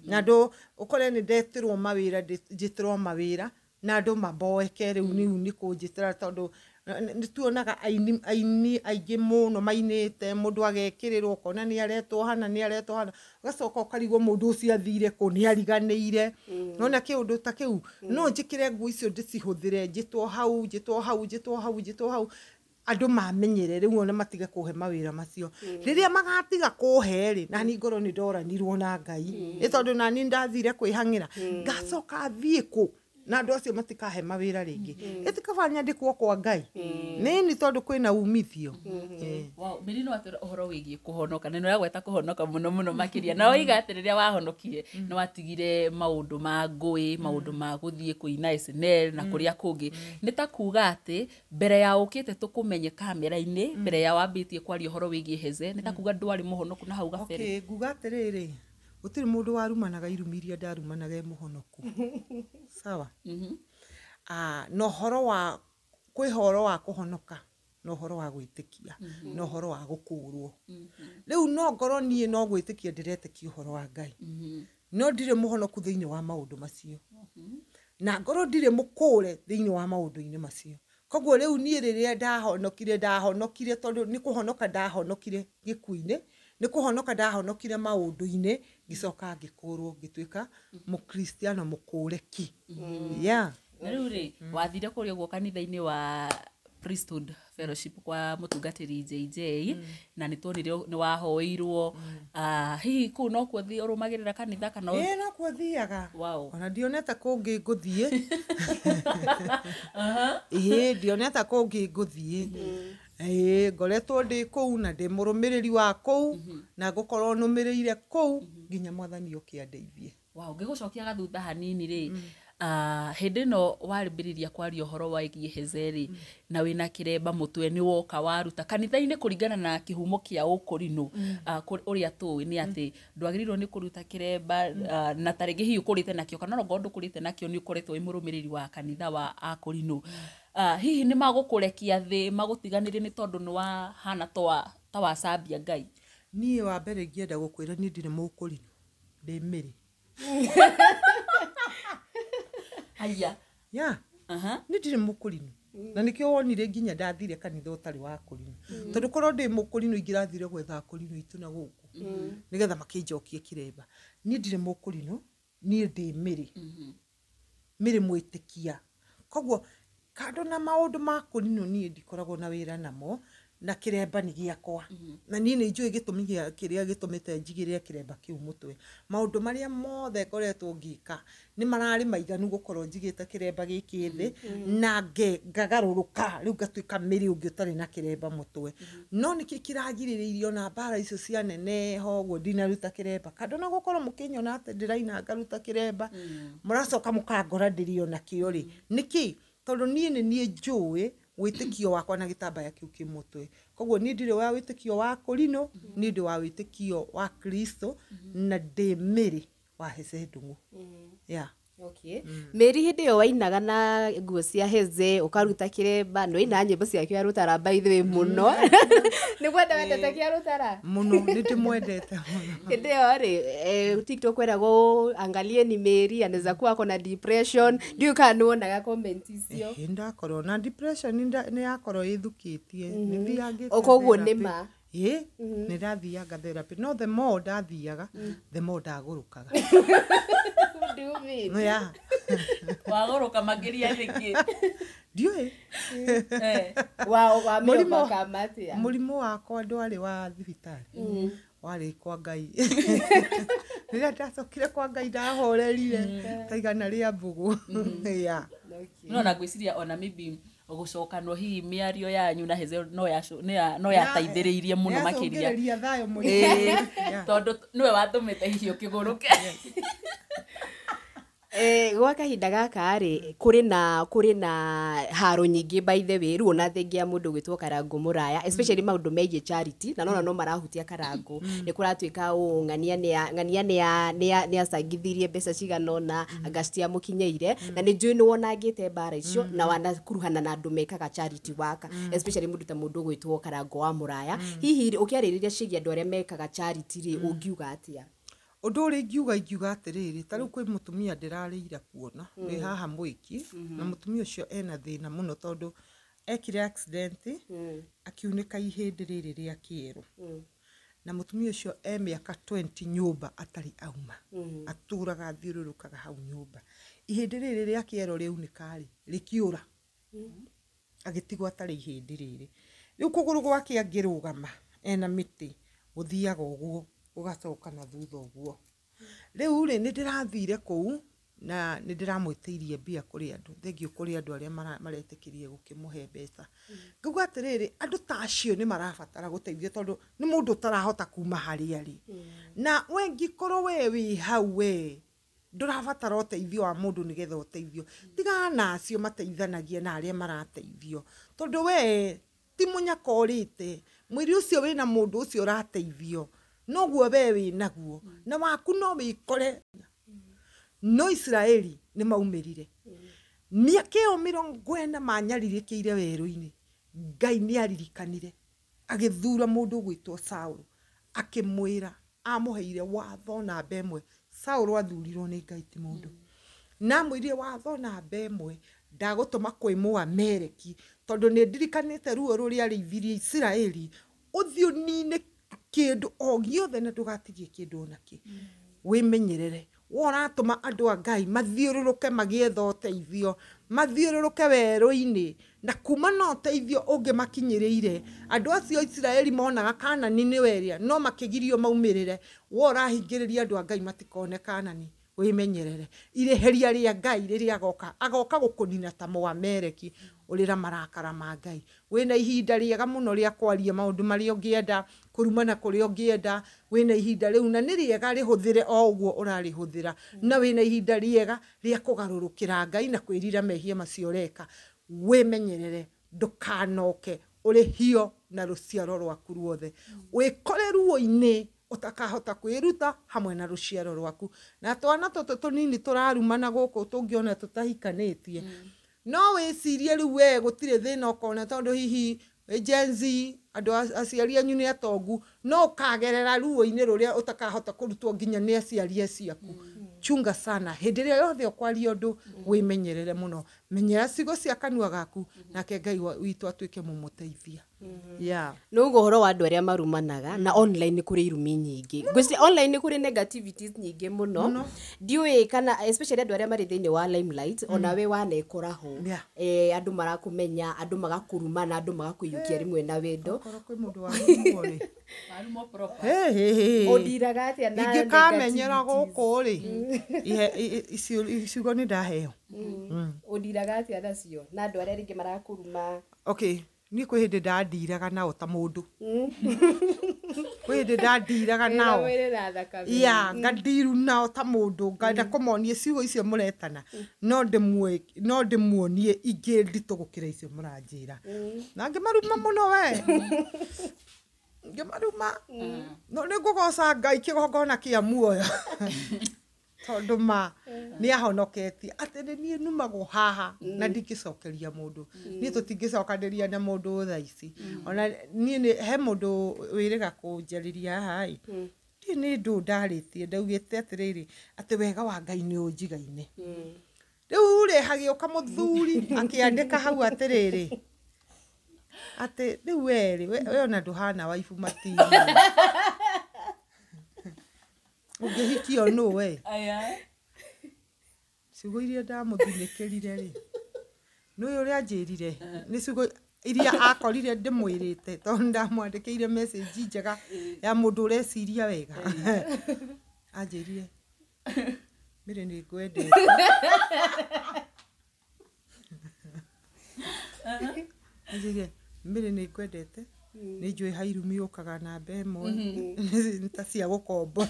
Na andũ ũkore nĩ ndetĩrwo mawĩra, njĩtĩrwo mawĩra, na andũ mamboeke rĩu nĩ kũnjĩtĩra, tondũ nĩ tuonaga aini aingĩ mũno mainĩte, mũndũ agekĩrĩrwo ũkona nĩ aretwo hana, nĩ aretwo hana, ũgacoka ũkarigwo mũndũ ũcio athire kũ, nĩ ariganĩire. Nona kĩũndũ ta kĩu, no njĩkĩre nguo icio ndĩcihũthĩre, njĩtwo hau, njĩtwo hau, njĩtwo hau, njĩtwo hau, andũ mamenyere rĩu ona matige kũhe mawĩra macio. Rĩrĩa magatiga kũhe rĩ, nani ngorwo nĩ ndoranirwo na Ngai, nĩ tondũ nani ndathire kwĩhang'ĩra, ngacoka thiĩ kũ? Na andũ acio matikahe mawĩra rĩngĩ. Ĩtikaba nyandĩkwo kwa Ngai. Nĩni tondũ kwĩna umithio. Wow, Mary no atwĩra ũhoro wĩgiĩ kũhonoka na nĩũragweta kũhonoka mũno mũno makĩria na woiga atĩ rĩrĩa wahonokire nĩ watigire maũndũ ma ngũĩ, maũndũ ma gũthiĩ kũina SNL na kũrĩa kũngĩ. Nĩ ta kuga atĩ mbere ya ũkĩte tũkũmenye kamera-inĩ, mbere ya wambĩtie kwaria ũhoro wĩgiĩ Heze, nĩ ta kuga ndwarĩ mũhonoku na hau gabere. Okay, nguga atĩrĩrĩ, gũtirĩ mũndũ warumanaga irumi iria ndarumanaga e mũhonoku. Sawa? Na ũhoro wa kwĩ ũhoro wa kũhonoka na ũhoro wa gwĩtĩkia na ũhoro wa gũkũrwo. Rĩu no ngorwo niĩ no gwĩtĩkia ndĩretĩkia ũhoro wa Ngai, no ndirĩ mũhonoku thĩinĩ wa maũndũ macio, na ngorwo ndirĩ mũkũre thĩinĩ wa maũndũ-inĩ macio. Koguo rĩu niĩ rĩrĩa ndahonokire tondũ nĩ kũhonoka ndahonokire gĩkuũ-inĩ, nĩ kũhonoka ndahonokire maũndũ-inĩ, ngĩcoka ngĩkũrwo ngĩtuĩka mũkristiano mũkũre ki. Yeah. Na rĩu rĩ, wathire kũrĩa ũguo kanitha-inĩ wa Priesthood Fellowship kwa mũtungatĩri JJ, na nĩ tuonire nĩ wahoeirwo. Hihi kũu nokuo ũrũmagĩrĩra kanitha kana Ĩĩ nokuo thiaga. Wow. Ona ndionete kũngĩ ngũthiĩ. Ĩĩ ndionete kũngĩ ngũthiĩ. Ĩĩ ngoretwo ndĩ kũu na ndĩ mũrũmĩrĩri wa kũu na ngũkorwo nũmĩrĩire kũu nginya mwathani oke andeithie. Wow, ngĩgũcokia gathutha hanini rĩ, hĩndĩ ĩno wambĩrĩria kwaria ũhoro wĩgiĩ Heze rĩ, na wĩna kĩremba mũtwe nĩ woka waruta kanitha-inĩ kũringana na kĩhumo kĩa ũkũrinũ, ũrĩa tũĩ nĩ atĩ ndwagĩrĩirwo nĩ kũruta kĩremba, na ta rĩngĩ hihi ũkũrĩte nakĩo kana onakorwo ndũkũrĩte nakĩo nĩ ũkoretwo wĩ mũrũmĩrĩri wa kanitha wa akũrinũ. Hihi nĩ magũkũrekia thĩ magũtiganĩrie nĩ tondũ nĩ wahana ta wacambia Ngai? Niĩ wa mbere ingĩenda gũkwĩra niĩ ndirĩ mũkũrinũ, ndĩ Mĩrĩ. Aya. Yeah. Niĩ ndirĩ mũkũrinũ. Na nĩkĩo wonire nginya ndathire kanitha ũtarĩ wa kũrinũ. Tondũ korwo ndĩ mũkũrinũ ingĩrathire gwetha akũrinũ aitũ na gũkũ. Nĩgetha makĩnjokie kĩremba. Niĩ ndirĩ mũkũrinũ, niĩ ndĩ Mĩrĩ. Mĩrĩ mwĩtĩkia. Koguo kando na maũndũ ma kũrinũ niĩ ndikoragwo na wĩra namo, na kĩremba nĩ gĩakwa. Na niĩ nĩ njũĩ gĩtũmi gĩa kĩrĩa gĩtũmĩte njigĩrĩre kĩremba kĩu mũtwe. Maũndũ marĩa mothe ngoretwo ngĩka nĩ mararĩ maiganu gũkorwo njigĩte kĩremba gĩkĩ thĩ, na ngagarũrũka rĩu ngatuĩka Mĩrĩ ũngĩ ũtarĩ na kĩremba mũtwe. No nĩkĩ kĩragirĩrĩirio na mbara icio cia neneha ũguo ndinaruta kĩremba? Kando na gũkorwo mũkĩnyona atĩ ndĩraina ngaruta kĩremba, mũracoka mũkangora ndĩrĩ o nakĩo rĩ, nĩkĩ? Tondũ niĩ nĩ niĩ njũĩ wĩtĩkio wakwa na gĩtambaya kĩu kĩ mũtwe. Koguo niĩ ndirĩ wa wĩtĩkio wa kũrinũ, niĩ ndĩ wa wĩtĩkio wa Kristo na ndĩ Mĩrĩ wa Heze Ndung'u. Yeah. Okay. Mary hĩndĩ ĩyo wainaga na nguo cia Heze ũkaruta kĩremba, nĩ wainaga nyĩmbo cia kĩa rũtara by the way mũno. Nĩ kwenda wendete kĩa rũtara? Mũno, nĩ ndĩmwendete mũno. Hĩndĩ ĩyo rĩ, TikTok weragwo angalieni Mary anaweza kuwa ako na depression. Ndiũĩ kana nĩ wonaga comment icio. Ĩĩ, ndakorwo na depression nĩ yakorwo ĩthukĩtie. Nĩ thiangĩte Koguo nĩ therapy. ma. Ĩĩ, nĩ ndathianga therapy. No the more ndathiaga, the more ndagũrũkaga. What do you mean? Yeah. Wagũrũka makĩria nĩkĩ? Ndiũĩ. Wa mĩoka atĩa? Mũrimũ wakwa ndwarĩ wa thibitarĩ. Warĩ kwa Ngai. Rĩrĩa ndacokire kwa Ngai ndahorerire ta igana rĩa mbũgũ. Yeah. No na ngwĩciria ona maybe gũcokanwo hihi mĩario yanyu na Heze no yateithĩrĩirie mũno makĩria. Nĩyacũngĩrĩria thayũ mũingĩ. Yeah. Tondũ nĩwe watũmĩte hihi ũkĩgũrũke. Gwa kahinda gaka rĩ, kũrĩ na haro nyingĩ by the way, rĩu ona thengia ya mũndũ gwĩtwo Karangũ Mũraya, especially maũndũ megiĩ charity, na nona no marahutia Karangũ. Nĩ kũratuĩka ũũ, ng'ania nĩ acangithirie mbeca cigana ũna, anga citiamũkinyĩire, na nĩ njũĩ nĩ wonangĩte mbara icio, na wanakuruhana na andũ mekaga charity work, especially mũndũ ta mũndũ gwĩtwo Karangũ wa Mũraya. Hihi rĩ, ũkĩarĩrĩria ciĩgiĩ andũ arĩa mekaga charity rĩ, ũngiuga atĩa? Ũndũ ũrĩa ingiuga atĩrĩrĩ, ta rĩu kwĩ mũtumia ndĩrarĩire kuona, wĩ haha Mwĩki, na mũtumia ũcio ena thĩna mũno tondũ ekire accident, akiunĩka ihĩndĩ rĩrĩ rĩa kĩero. Na mũtumia ũcio e mĩaka 20 nyũmba atarĩ auma. Atũraga athiũrũrũkaga hau nyũmba. Ihĩndĩ rĩrĩ rĩa kĩero rĩaunĩka rĩ, rĩkĩũra. Agĩtigwo atarĩ ihĩndĩ rĩrĩ. Rĩu kũgũrũ gwake angĩrũgama ena mĩtĩ, gũthiaga ũguo, gũgacoka na thutha ũguo. Rĩu rĩ, nĩ ndĩrathire kũu Na nĩ ndĩramwĩtĩirie mbia kũrĩ andũ, thengiũ kũrĩ andũ arĩa maretĩkĩrie gũkĩmũhe mbeca. Ngauga atĩrĩrĩ, andũ ta acio nĩ marabatara gũteithio tondũ nĩ mũndũ ũtarahota kuma harĩa arĩ. Na we ngĩkorwo we wĩ hau we ndũrabatara ũteithio wa mũndũ nĩgetha ũteithio, tigana na acio mateithanagia na arĩa marateithio, tondũ we ti mũnyaka ũrĩte, mwĩrĩ ũcio wĩna mũndũ ũcio ũrateithio noguo we wĩnaguo, na waku no wĩkore. No Isiraeli nĩ maumĩrire mĩaka ĩyo 40 manyarirĩkĩire werũ-inĩ, Ngai nĩ aririkanire agĩthura mũndũ ũgwĩtwo Saũlũ, akĩmwĩra amũheire watho namba 1. Saũlũ athurirwo nĩ Ngai ti mũndũ, na amwĩrire watho namba 1, ndagũtũma kwĩ Mũameleki tondũ nĩ ndirikanĩte ruo rũrĩa arĩithirie Isiraeli, ũthiĩ ũnine kĩndũ o gĩothe na ndũgatigie kĩndũ ona kĩ. Wĩmenyerere, we ũratũma andũ a Ngai mathiũrũrũke magĩetha ũteithio, mathiũrũrũke werũ-inĩ, na kuma na ũteithio ũngĩmakinyĩrĩire. Andũ acio Isiraeli monaga Kanani nĩ werĩa, no makĩgirio maumĩrĩre. We ũrahingĩrĩria andũ a Ngai matikone Kanani. Wĩmenyerere, irĩhĩria rĩa Ngai rĩrĩa agoka, agoka gũkũnina ta Mũameleki, ũrĩra marakara ma Ngai. Wĩna ihinda rĩega mũno rĩa kwaria maũndũ marĩa ũngĩenda, kũrumana kũrĩa ũngĩenda, wĩna ihinda rĩu na nĩ rĩega rĩhũthĩre o ũguo ũrarĩhũthĩra, na wĩna ihinda rĩega rĩa kũgarũrũkĩra Ngai na kwĩrira mehia macio ũreka. Wĩmenyerere, ndũkanoke ũrĩhio na rũciaro rwaku ruothe, wĩkore ruo-inĩ ũtakahota kwĩruta hamwe na rũciaro rwaku. Na twana tũtũ tũnini tũrarumana gũkũ tũngĩona tũtahikanĩtie, no wĩcirie rĩu we gũtirĩ thĩna ũkona tondũ hihi Gen Z, andũ aciari anyu nĩ atongu, no ũkagerera ruo-inĩ rũrĩa ũtakahota kũrutwo nginya nĩ aciari aciaku. Chunga sana hĩndĩ ĩrĩa yothe ũkwaria ũndũ, wĩmenyerere mũno, menyera ciugo cia kanua gaku, nake Ngai witũ atuĩke mũmũteithia. Yeah. Nĩ ũguo ũhoro wa andũ arĩa marumanaga na online nĩ kũrĩ irumi nyingĩ, ngwĩciria online nĩ kũrĩ negativities nyingĩ mũno, ndiũĩ kana especially andũ arĩa marĩ thĩinĩ wa limelight, ona we wanekora ho, andũ marakũmenya, andũ magakũruma na andũ magakũiyũkia rĩmwe na wendo. Okorwo kwĩ mũndũ warumwo rĩ, ũndiraga atĩa na ingĩkamenyera gũkũ rĩ, ciugo nĩ ndaheo. Ũndiraga atĩa nacio na andũ arĩa rĩngĩ marakũruma? Okay, niĩ kwĩ hĩndĩ ndandiraga nao ta mũndũ, kwĩ hĩndĩ ndandiraga nao ya ngandiru nao ta mũndũ, ngenda kũmonia ciugo icio mũretana, no ndĩmuonie ingĩ nditũ gũkĩra icio mũranjĩra, na ngĩmaruma mũno we, ngĩmaruma, no nĩ ngũgoca Ngai kĩgongona kĩa muoyo tondũ ma nĩ ahonoketie atĩ nĩ niĩ numagwo haha na ndingĩcokeria mũndũ. Niĩ tũtingĩcokanĩria na mũndũ thaa ici, ona niĩ he mũndũ wĩrĩga kũnjarĩria haha ĩ, ndiĩ nĩ ndũ ndarĩtie, ndaugĩte atĩrĩrĩ atĩ wega wa Ngai nĩ ũnjigaine. Rĩu rĩ hagĩũka mũthuri akĩandĩka hau atĩrĩrĩ atĩ rĩu we rĩ, we ona ndũhana waifu matini, ũngĩhikio nũ we? Ciugo iria ndamũthinĩkĩrire rĩ, nĩ ũyũ ũrĩa anjĩrire, nĩ ciugo iria akorire ndĩmwĩrĩte tondũ ndamwandĩkĩire message njega ya mũndũ ũreciria wega. Anjĩrire Mary nĩ ngwendete. Anjĩrire Mary nĩ ngwendete, nĩ njũĩ hairumi ũkaga namba 1, nĩ ta cia gũkombo,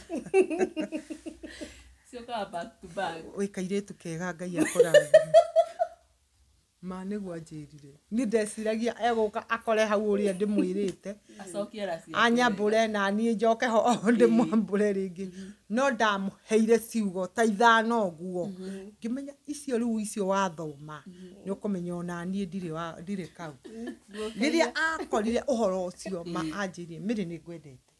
ciũkaga back to back. Wĩ kairĩtu kega Ngai akũrathime. Ma nĩguo anjĩrire, niĩ ndeciragia egũka akore hau ũrĩa ndĩmwĩrĩte, anyambũre na niĩ njoke ho ndĩmwambũre rĩngĩ, no ndamũheire ciugo ta 5 ũguo, ngĩmenya icio rĩu icio wathoma nĩ ũkũmenya ona niĩ ndirĩ kau. Rĩrĩa akorire ũhoro ũcio ma anjĩrire Mary nĩ ngwendete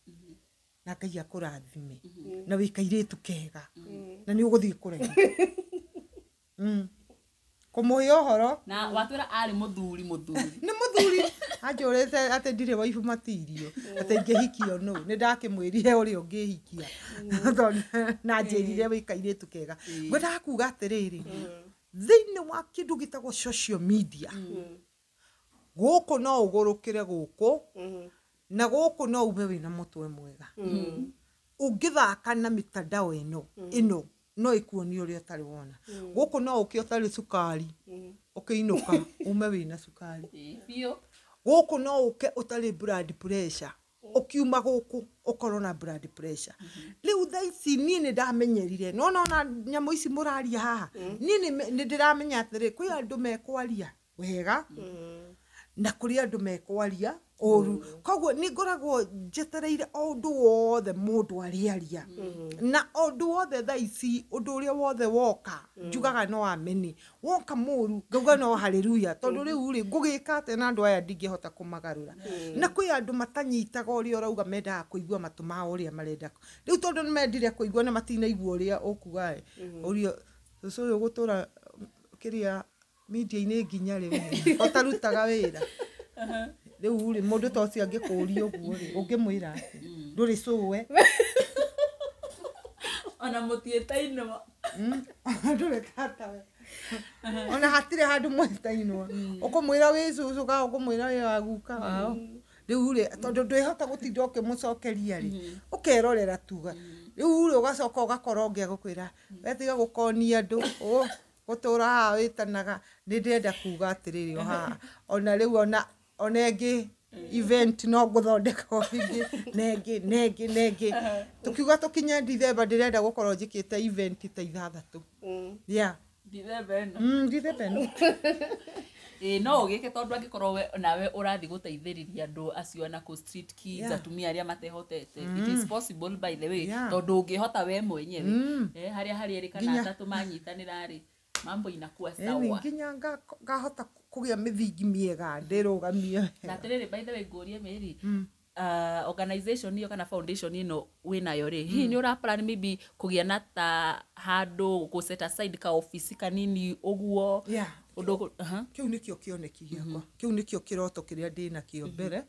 na Ngai akũrathime na wĩ kairĩtu kega na nĩ ũgũthiĩ kũraihu. Kũmũhe ũhoro na watwĩra arĩ mũthuri nĩ mũthuri anjũrĩte atĩ ndirĩ waifu matirio, atĩ ingĩhikio nũ, nĩ ndakĩmwĩrire ũrĩa ũngĩhikia na anjĩrire wĩ kairĩtu kega. Ngwendaga kuga atĩrĩrĩ, thĩinĩ wa kĩndũ gĩtagwo social media, gũkũ no ũgũrũkĩre gũkũ na gũkũ no ume wĩna mũtwe mwega. Ũngĩthaka na mitandao ĩno ĩno No ĩkuonie ũrĩa ũtarĩ wona. Gũkũ no ũke ũtarĩ cukari, ũkĩinũka ume wĩna cukari. Biũ. Gũkũ no ũke ũtarĩ blood pressure, ũkiuma gũkũ ũkorwo na blood pressure. Rĩu thaa ici niĩ nĩ ndamenyerire, nona ona nyamũ ici mũraria haha, niĩ nĩ ndĩramenya atĩrĩ, kwĩ andũ mekwaria wega na kũrĩ andũ mekwaria ũru. Koguo nĩ ngoragwo njetereire o ũndũ wothe mũndũ arĩaria, na ũndũ wothe thaa ici, ũndũ ũrĩa wothe woka njugaga no ameni, woka mũru ngauga no haleluya, tondũ rĩu rĩ ngũgĩka atĩa na andũ aya ndingĩhota kũmagarũra. Na kwĩ andũ matanyitaga ũrĩa ũrauga, mendaga kũigua matũ mao ũrĩa marenda. Rĩu tondũ nĩ mendire kũigua na matinaigua ũrĩa ũkuga ĩ, ũrĩa cũcũ ũyũ gũtũra kĩrĩa media-inĩ nginya rĩ ũtarutaga wĩra. Rĩu rĩ mũndũ ta ũcio angĩkũria ũguo rĩ, ũngĩmwĩra atĩa? Ndũrĩ cũwe. Ona mũtiĩtainwo. Ndũrĩ tatawe. Ona hatirĩ handũ mwĩtainwo. Ũkũmwĩra wĩ cũcũ kana ũkũmwĩra wĩ wa guka wao. Rĩu rĩ tondũ ndwĩhota gũtinda ũkĩmũcokeria rĩ, ũkerorera tuga. Rĩu rĩ ũgacoka ũgakora ũngĩ agũkwĩra we tiga gũkonia andũ, gũtũra haha wĩtanaga. Nĩ ndĩrenda kuga atĩrĩrĩ o haha, ona rĩu ona ĩngĩ event no ngũthondeka o ĩngĩ na ĩngĩ na ĩngĩ na ĩngĩ. Tũkiuga tũkinye Dithemba ndĩrenda gũkorwo njĩkĩte event ta 6. Yeah. Dithemba ĩno. Dithemba ĩno. Ĩĩ no ũgĩke tondũ angĩkorwo we nawe ũrathiĩ gũteithĩrĩria andũ acio na kũ street kids, atumia arĩa matehotete. It is possible by the way, tondũ ũngĩhota we mwenyewe. Harĩa harĩ erĩ kana atatũ manyitanĩra rĩ, mambo inakuwa sawa. Nginya ngahota kũgĩa mĩthingi mĩega ndĩrũgamie. Na atĩrĩrĩ, by the way ngũrie Mary, organization ĩyo kana foundation ĩno wĩnayo rĩ, hihi nĩ ũra plan maybe kũgĩa na ta handũ gũ set aside ka office kanini ũguo? Ũndũ Kĩu nĩkĩo kĩoneki gĩakwa, kĩu nĩkĩo kĩroto kĩrĩa ndĩnakĩo mbere,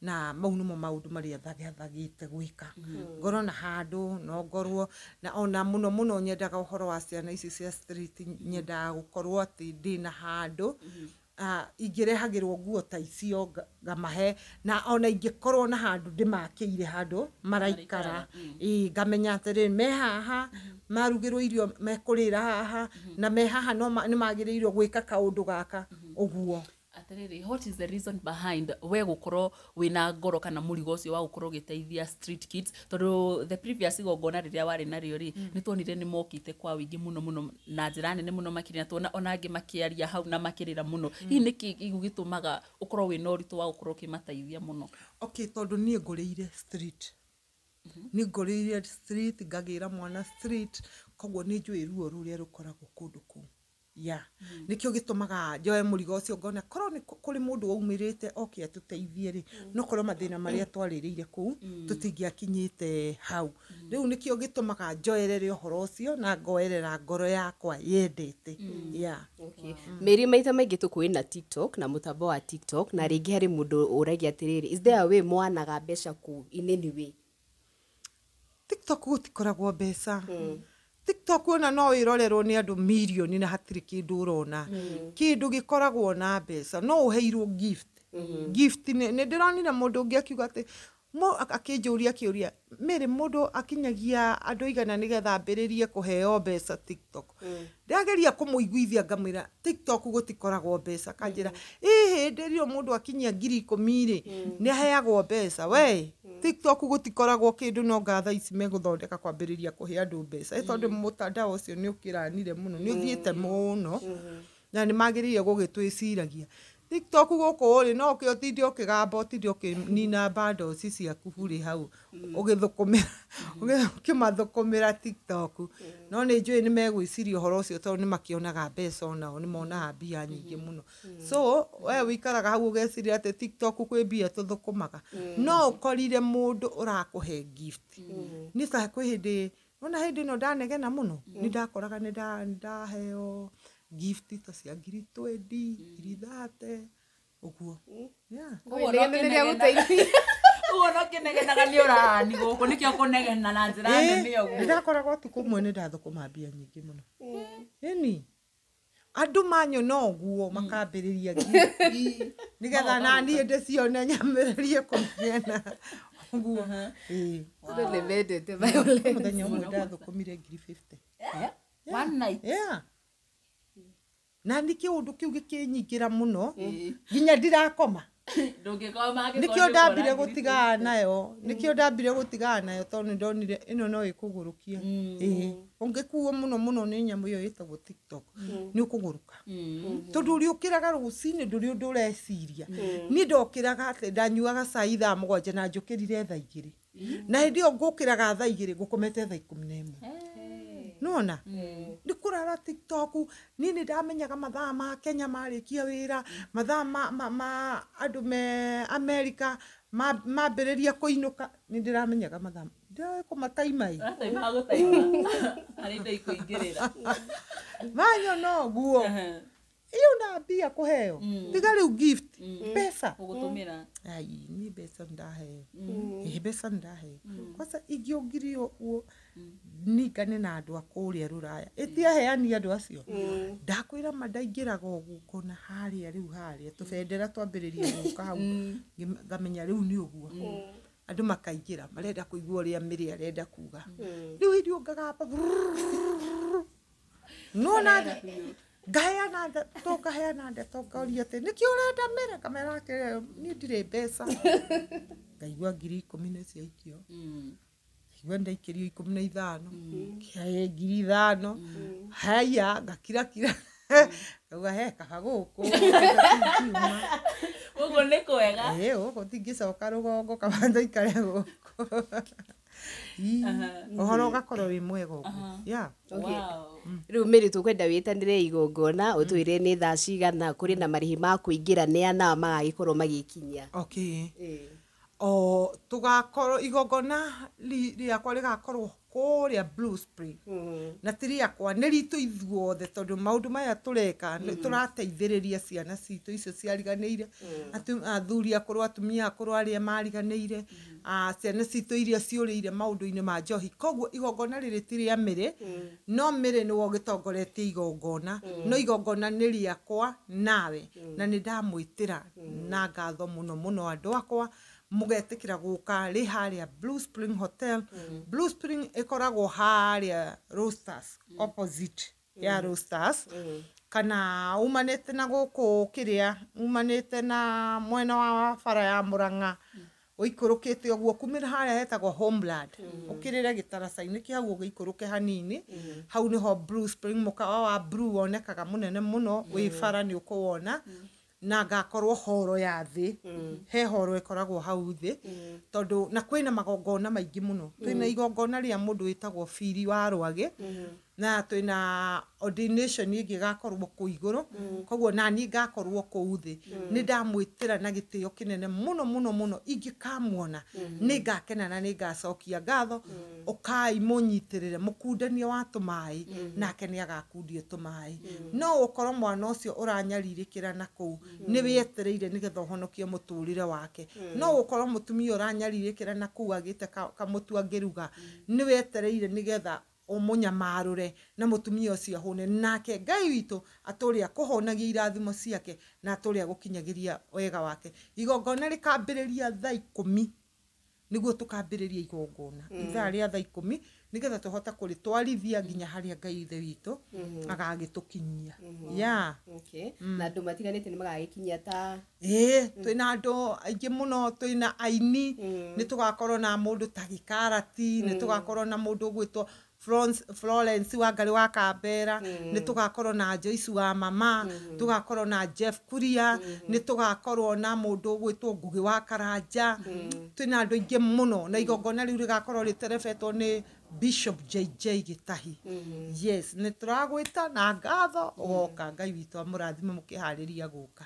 na mau nĩmo maũndũ marĩa thagathagĩte gwĩka. Ngorwo na handũ no ngorwo na ona mũno mũno nyendaga ũhoro wa ciana ici cia street, nyendaga gũkorwo atĩ ndĩna handũ ingĩrehagĩrwo nguo ta icio ngamahe, na ona ingĩkorwo na handũ ndĩmakĩire handũ maraikara, ĩĩ ngamenya atĩrĩ me haha marugĩrwo irio mekũrĩra haha, na me haha no nĩ magĩrĩirwo gwĩka kaũndũ gaka ũguo. Atĩrĩrĩ, what is the reason behind we gũkorwo wĩna ngoro kana mũrigo ũcio wa gũkorwo ũgĩteithia street kids? Tondũ the previous igongona rĩrĩa warĩ narĩo rĩ, nĩ tuonire nĩ mokĩte kwa wĩingĩ mũno mũno na njĩra nene mũno makĩria, na tuona ona angĩ makĩaria hau na makĩrĩra mũno. Hihi nĩkĩ gĩu gĩtũmaga ũkorwo wĩna ũritũ wa gũkorwo ũkĩmateithia mũno? Okay, tondũ niĩ ngũrĩire street. Niĩ ngũrĩire street, ngagĩra mwana street, koguo nĩ njũĩ ruo rũrĩa rũkoragwo kũndũ kũu. Yeah. Nĩkĩo gĩtũmaga njoe mũrigo ũcio, ngona korwo nĩ kũrĩ mũndũ waumĩrĩte oke atũteithie rĩ, no korwo mathĩna marĩa twarĩrĩire kũu tũtingĩakinyĩte hau. Rĩu nĩkĩo gĩtũmaga njoerere ũhoro ũcio na ngoerera ngoro yakwa yendete. Yeah. Okay. Mary, maita maingĩ tũkũĩ na TikTok na mũtambo wa TikTok, na rĩngĩ harĩ mũndũ ũragia atĩrĩrĩ, is there a way mwanaga mbeca kũu in any way? TikTok gũtikoragwo mbeca. TikTok ona no ĩrorerwo nĩ andũ mirioni na hatirĩ kĩndũ ũrona. Kĩndũ gĩkoragwo na mbeca no ũheirwo gift. Gift nĩ ndĩronire mũndũ ũngĩ akiuga atĩ akĩnjũria kĩũria, Mary, mũndũ akinyagia andũ aigana nĩgetha ambĩrĩrie kũheo mbeca TikTok? Ndĩrageria kũmũiguithia ngamwĩra TikTok gũtikoragwo mbeca. Kanjĩra ĩ hĩndĩ ĩrĩa mũndũ akinyia 10,000 rĩ, nĩ aheagwo mbeca. We TikTok gũtikoragwo kĩndũ, no ngatha ici megũthondeka kwambĩrĩria kũhe andũ mbeca. Tondũ mũtandao ũcio nĩ ũkĩranire mũno, nĩ ũthiĩte mũno, na nĩ magĩrĩire gũgĩtwĩciragia. TikTok gũkũ rĩ, no ũkĩ ũtinde ũkĩgamba, ũtinde ũkĩnina bundles ciaku burĩ hau, ũgĩthũkũmĩra, ũkĩmathũkũmĩra TikTok. No nĩ njũĩ nĩ megwĩciria ũhoro ũcio tondũ nĩ makĩonaga mbeca onao, nĩ monaga mbia nyingĩ mũno. So we wĩikaraga hau ũgeciria atĩ TikTok kwĩ mbia tũthũkũmaga. No ũkorire mũndũ ũrakũhe gift. Nĩ ta kwĩ hĩndĩ, ona hĩndĩ ĩno ndanegena mũno, nĩ ndakoraga nĩ ndaheo gift ta cia 20,000, 30,000, ũguo. Yeah. Ũguo no kĩnegenaga nĩ ũrani gũkũ, nĩkĩo kũnegena na njĩra nene ũguo. Ndakoragwo ũtukũ ũmwe nĩ ndathũkũma mbia nyingĩ mũno. Ĩni. Andũ manyona ũguo makambĩrĩria gift nĩgetha naniĩ ndĩcione nyambĩrĩrie kũnegena ũguo. Ĩĩ. Andũ nĩ mendete violence. Mũthenya ũmwe ndathũkũmire 50,000. One night. Yeah. Na nä kä å ndå kä u gä kä nyingä ra må no nginya ndirakoma. Ndũngĩkoma angĩkorwo Nĩkĩo ndambire nĩũkũra ngiri. gũtigana nayo, nĩkĩo ndambire gũtigana nayo, tondũ nĩ ndonire ĩno no ĩkũgũrũkia. Ĩĩ, ũngĩkuo mũno mũno nĩ nyamũ ĩyo ĩtagwo TikTok, nĩ ũkũgũrũka, tondũ ũrĩũkĩraga rũcinĩ ndũrĩ ũndũ ũreciria. Niĩ ndokĩraga atĩ ndanyuaga cai thaa 7 na njũkĩrire thaa 2, na hĩndĩ ĩyo ngũkĩraga thaa 2 ngũkomete thaa 11. Nona nĩ kũrara TikTok. Niĩ nĩ ndamenyaga mathaa ma Kenya marĩkia wĩra, mathaa ma andũ me America mambĩrĩria kũinũka, nĩ ndĩramenyaga mathaa, ndĩroĩ kũmataima ĩ. Ũrataima gũtaima harĩ indo ikũingĩrĩra. Manyona ũguo iyo na mbia kũheo, tiga rĩu gift, mbeca. Ũgũtũmĩra. Ai, niĩ mbeca ndaheo, ĩ mbeca ndaheo kwanza ingĩongirie ũguo ningane na andũ a kũrĩa rũraya, ĩtiaheani andũ acio ndakwĩra ma, ndaingĩraga ũguo ngona harĩa rĩu harĩa tũbendera twambĩrĩria gũka hau. Ngamenya rĩu nĩ ũguo andũ makaingĩra marenda kũigua ũrĩa mĩrĩ arenda kuga. Rĩu hĩndĩ ĩyo ngagamba nona ngaheana ndeto, ngaheana ndeto, ngoria atĩ nĩkĩ ũrenda mĩrĩ, ngamera atĩrĩ, niĩ ndirĩ mbeca. Ngaigua 10,000 nĩ ciaikio. Ngaigua ndaikĩrio 15, kĩaĩ 5,000. Haya, ngakirakira, ngauga he kaba gũkũ. Gũkũ nĩ kwega. Ĩ, gũkũ tingĩcoka rũgongo, kaba ndaikare gũkũ. Ii, ũhoro ũgakorwo wĩ mwega ũguo, yeah. Okay. Wow. Rĩu Mary, tũkwenda wĩtanĩre igongona, ũtwĩre nĩ thaa cigana, kũrĩ na marĩhi ma kũingĩra, nĩ ana magagĩkorwo magĩkinyia. Okay, o tũgakorwo igongona rĩakwa rĩgakorwo kũrĩa Blue Spring, na ti rĩakwa, nĩ ritũ ithuothe, tondũ maũndũ maya tũreka nĩ tũrateithĩrĩria ciana citũ icio ciariganĩire, athuri akũrũ, atumia akũrũ arĩa mariganĩire, ciana citũ iria ciũrĩire maũndũ-inĩ ma njohi. Koguo igongona rĩrĩ ti rĩa Mĩrĩ, no Mĩrĩ nĩwe ũgĩtongoretie igongona, no igongona nĩ rĩakwa nawe, na nĩ ndamwĩtĩra na ngatho mũno mũno andũ akwa mũgetĩkĩra gũka rĩ harĩa Blue Spring Hotel. Blue Spring ĩkoragwo harĩa Roasters, opposite ya Roasters, kana umanĩte na gũkũ kĩrĩa umanĩte na mwena wa bara ya Mũrang'a, ũikũrũkĩte ũguo kumĩra harĩa hetagwo Homeland, ũkĩrĩre gĩtaraca-inĩ kĩa hau, ũgĩikũrũke hanini, hau nĩho Blue Spring. Mũkawa wa Blue wonekaga mũnene mũno wĩ bara, nĩ ũkũwona. Na ngakorwo horo ya thĩ, he horo ĩkoragwo hau thĩ, tondũ na kwĩna magongona maingĩ mũno. Twĩna igongona rĩa mũndũ wĩtagwo Biri wa Rwagĩ, na twĩna ordination ĩngĩ ĩgakorwo kũu igũrũ, koguo naniĩ ngakorwo kũu thĩ. Nĩ ndamwĩtĩra na gĩtĩo kĩnene mũno mũno mũno. Ingĩkamuona nĩ ngakena na nĩ ngacokia ngatho. Ũkai mũnyitĩrĩre mũkundania wa tũmaĩ, nake nĩ agakundio tũmaĩ. No ũkorwo mwana ũcio ũranyarirĩkĩra na kũu nĩ wĩetereire nĩgetha ũhonokie mũtũrĩre wake. No ũkorwo mũtumia ũranyarirĩkĩra na kũu agĩte kamũtu angĩruga, nĩ wetereire nĩgetha ũmũnyamarũre na mũtumia ũcio ahũne. Nake Ngai witũ atũrĩa kũhonagia irathimo ciake na atũrĩa gũkinyagĩria wega wake. Igongona rĩkambĩrĩria thaa 10, nĩguo tũkambĩrĩria igongona ithaa rĩa thaa 10, nĩgetha tũhote kũrĩtwarithia nginya harĩa Ngai ithe witũ agagĩtũkinyia, yeah. Okay. Na andũ matiganĩte nĩ magagĩkinyia ta? Ĩĩ, twĩna andũ aingĩ mũno, twĩna aini, nĩ tũgakorwo na mũndũ ta Gĩkarati, nĩ tũgakorwo na mũndũ ũgwĩtwo Florence Wangarĩ wa Kambera, nĩ tũgakorwo na Joyce wa Mama, tũgakorwo na Jeff Kuria, nĩ tũgakorwo na mũndũ ũgwĩtwo Ngũgĩ wa Karanja. Twĩna andũ aingĩ mũno, na igongona rĩu rĩgakorwo rĩterebetwo nĩ Bishop JJ Gĩtahi. Yes, nĩ tũragwĩta na ngatho ũgoka. Ngai witũ amũrathime mũkĩharĩria gũka.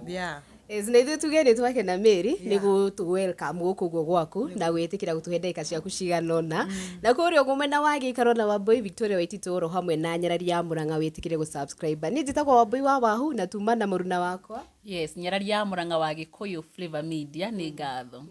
Yeah. Yes, na ithuĩ tuge nĩ twakena Mary nĩ gũtũ welcome gũkũ ũguo gwaku na gwĩtĩkĩra gũtũhe ndagĩka ciaku cigana ũna. Na kũrĩa ũguo mwena wa gĩikaro na Wambui Victoria Waititũ oro hamwe na nyarari ya Mũrang'a, wĩtĩkĩre gũ-subscribe. Niĩ njĩtagwo Wambui wa Wahu na tuma na mũruna wakwa. Yes, nyarari ya Mũrang'a wa Gĩkũyũ Flavor Media, nĩ ngatho.